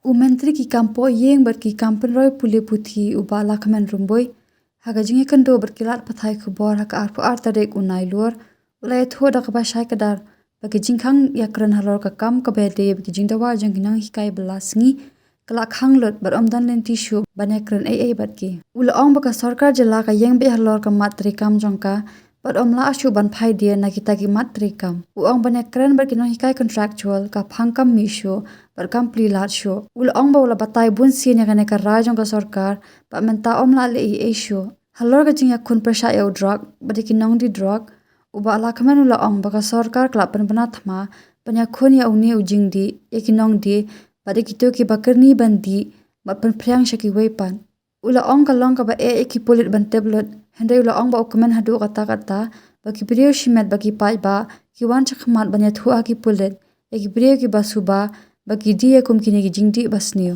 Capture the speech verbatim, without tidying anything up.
U Myntri ki kam poh ïing bad ki kam pynroi pule puthi u Bah Lahkmen Rymbui, ha ka jingïakynduh bad ki lad pathai khubor ha ka arphew ar tarik u Nailur, u la ïathuh da kaba shai kdar ba ka jingkhang ïakren halor ka kam kaba ïadei bad ki jingdawa jong ki nonghikai ba la sngi ka la khang lut bad ym don lynti shuh ban ïakren ei ei bad ki. U la ong ba ka sorkar jylla ka ïeng beit halor ka mat treikam jong ka bad ym lah shuh ban phai die na kita ki mat treikam. U ong ban ïakren bad ki nonghikai contractual ka phang kam mih shuh bad kam plie lad shuh. U la ong ba u la batai bun sien ïa kane ka rai jong ka sorkar bad mynta ym lah leh ei ei shuh. Halor ka jingïakhun pyrshah ïa u drok bad ïa ki nongdie drok, u Bah Lahkmen u la ong ba ka sorkar ka la pynbna thma ban ïakhun ïa une u jingdih, ïa ki nongdie bad ïa kito kiba kyrni ban dih bad pynphriang sha kiwei pat. U la ong ka long kaba eh ïa ki pulit ban tep lut, hynrei u la ong ba u kmen haduh katta katta ba ki briew shimet ba ki paidbah ki wan shakhmat ban ïathuh ha ki pulit ïa ki briew kiba suba ba ki dih ïa kum kine ki jingdih basniew.